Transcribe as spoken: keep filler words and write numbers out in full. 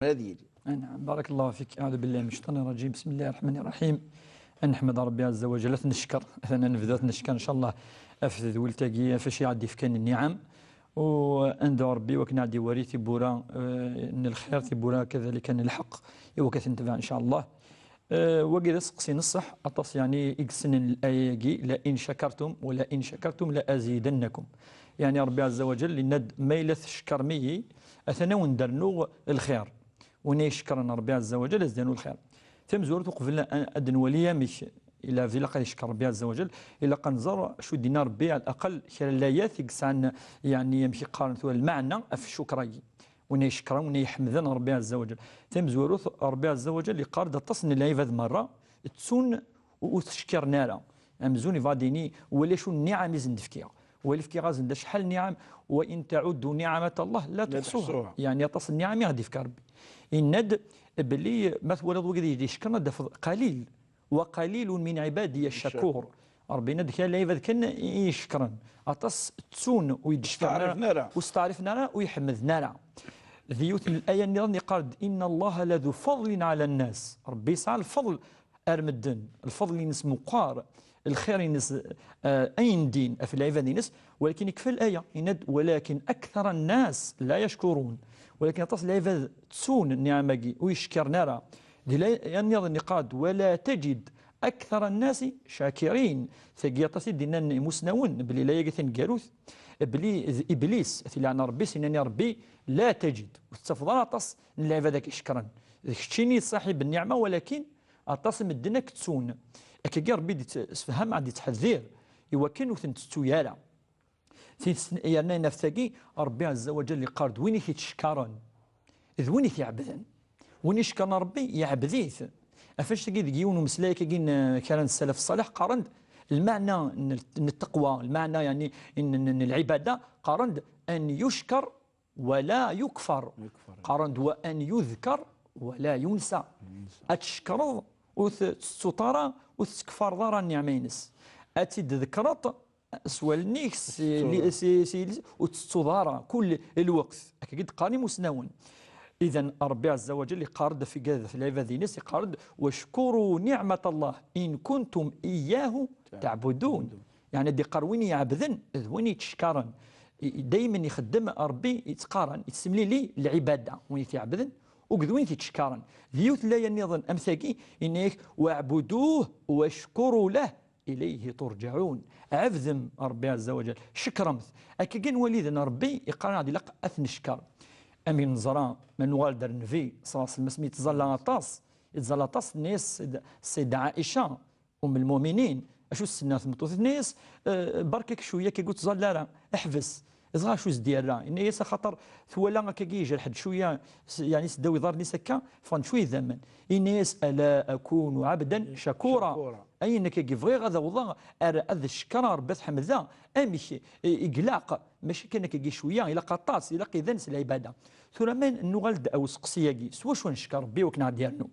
ad yili. Anɛam, barakallahu fik. Aɛudu billahi min ccaiṭani rrajim. Bismillahi rraḥmani rraḥim. Ad neḥmed Ṛebbi ɛezza wa jell, ad t-neckeṛ. Atan ad nebdu ad t-neckeṛ, ncallah, ɣef tedwilt-agi, ɣef wacu i ɣ-d-ifkan nniɛam. U ad nedɛu Ṛebbi i wakken ad ɣ-d-iwali tiwwura, eh, n lxir, tiwwura kadalika n lḥeqq, i wakken ad t-netbeɛ, ncallah. Eh, wagi d aseqsi n ṣṣeḥ, aṭas, yeɛni, i yessnen laya-agi, "La in shakartum wa la in shakartum la azidannakum." Yeɛni Ṛebbi ɛezza wa jell yenna-d, "Ma yella tcekkrem-iyi, atan ad wen-d-rnuɣ lxir." Win ay icekkren Ṛebbi ɛezza wa jell, ad s-d-yernu lxir. Tamezwarut, uqbel a-, ad nwali amek ilaq, ilaq ad icekkeṛ Ṛebbi ɛezza wa jell, ilaq ad nẓer acu d-yenna Ṛebbi, ɛal aqal kra n layat i yesɛan, yeɛni, amek i qqaren tura, lmeɛna ɣef ccukr-agi. Win ay icekkren, win ay iḥemden Ṛebbi ɛezza wa jell. Tamezwarut, Ṛebbi ɛezza wa jell iqqar-d aṭas n lɛibad merra ttun u-, ur ttcekkiren ara. Amzun ibɣa ad d-yini, "Wali acu n nniɛam i sen-d-fkiɣ. Wali fkiɣ-asen-d acḥal n nniɛam, wa in taɛuddu niɛmat Allah la tuḥsuha." Yeɛni aṭas n nniɛam i ɣ-d-ifka Ṛebbi. Yenna-d belli ma twalaḍ wigad i d-icekkren, ad d-tafeḍ qalil. "Wa qalilun min ibadiya shakur." Ṛebbi yenna-d kra n lɛibad kan i icekkren. Aṭas ttun ur d-cekkren ara, ur steɛrifen ara, ur iḥemmden ara. Di yiwet n laya nniḍen iqqar-d, "Inna Allaha la du fadlin ɛala nnas." Ṛebbi yesɛa lfeḍl ar medden. Lfeḍl-ines meqqar, lxir-ines, eh, ayen din ɣef lɛibad-ines, walakin ikfa laya, yenna-d, "Walakin akthara nnas la yashkurun." Walakin aṭas n lɛibad ttun nniɛam-agi, ur yeckiren ara. Di laya nniḍen iqqar-d, "Wala tajid akthara nnasi shakirin." Tagi aṭas i d-nnan imusnawen, belli laya-agi taneggarut, belli d Iblis, at ileɛna Ṛebbi, s-, yenna-ni Ṛebbi, "La tajid." Ur tettafeḍ ara aṭas n lɛibad akka icekkren. D keččini ṣaḥib nniɛma, walakin aṭas n medden ad k-ttun. Akkagi Ṛebbi d-, sefham, ad d-ittḥeddir i wakken ur ten-tettu ara. Ti-, yerna ɣef tagi, Ṛebbi ɛezza wa jell iqqar-d, "Win i t-ittcekkaren, d win i t-iɛebden." Win icekkren Ṛebbi, iɛebed-it. Ɣef wannect-agi, deg yiwen umeslay akkagi n kra n ssalaf ṣṣaleḥ, qqaren-d lmeɛna n, n ttaqwa, lmeɛna, yeɛni, n, n, n lɛibada, qqaren-d, "An yuckeṛ wa la yukfar." Qqaren-d, "Wa an yudkar wa la yunsa." Ad tcekkreḍ, ur t-, tettettuḍ ara, ur tettkeffareḍ ara nniɛma-ines. Ad tt-id-tḍekkreḍ s wallen-ik, s, s, s, ur tettettuḍ ara, kul lweqt. Akka i d-qqaren imusnawen. Idan, Ṛebbi ɛezza wa jell iqqar-d ɣef igad, ɣef lɛibad-ines, iqqar-d, "Wackuru niɛmat Allah in kuntum iyyahu taɛbudun." Yeɛni, ad d-iqqar, win iɛebden d win ittcekkaren. I, i, daymen ixeddem Ṛebbi, ittqaren, ittsemlili lɛibada, win i t-iɛebden, akked win i t-ittcekkaren. Di yiwet n laya nniḍen am tagi, yenna-yak, "Waɛbuduh wackuru lah ilayhi turǧaɛun." Ɛebdem Ṛebbi ɛezza wa jell, cekkremt. Akkagi nwali d Ṛebbi iqqar-aɣ-d ilaq ad t-neckeṛ. Amek neẓra, ma nuɣal-d ar Nnbi, ṣalla Llahu ɛalayhi wa sallam, asmi yettẓalla aṭas, yettẓalla aṭas, tenna-yas Sid-, Sidda Ɛica, Umm lmuminin, acu s-tenna tmeṭṭut? Tenna-yas, eh, "Berka-k cwiya, akka ur ttẓalla ara, ḥbes." Dɣa acu s-d-yerra? Yenna-yas, axaṭer twala akkagi yejreḥ-d cwiya, s-, yeɛni seddaw iḍarren-is akka, ffɣen-d cwiya idammen. Yenna-yas, "Ala akunu ɛebdan cakura." Cakura. Ayen akkagi bɣiɣ ad awḍeɣ ar ad cekkreɣ Ṛebbi, ad t-ḥemdeɣ, amek i, i ilaq, mačči kan akkagi cwiya, ilaq aṭas, ilaq idan s lɛibada. Tura ma nuɣal-d ar useqsi-agi, s wacu ad ncekker Ṛebbi wakken ad ɣ-d-yernu?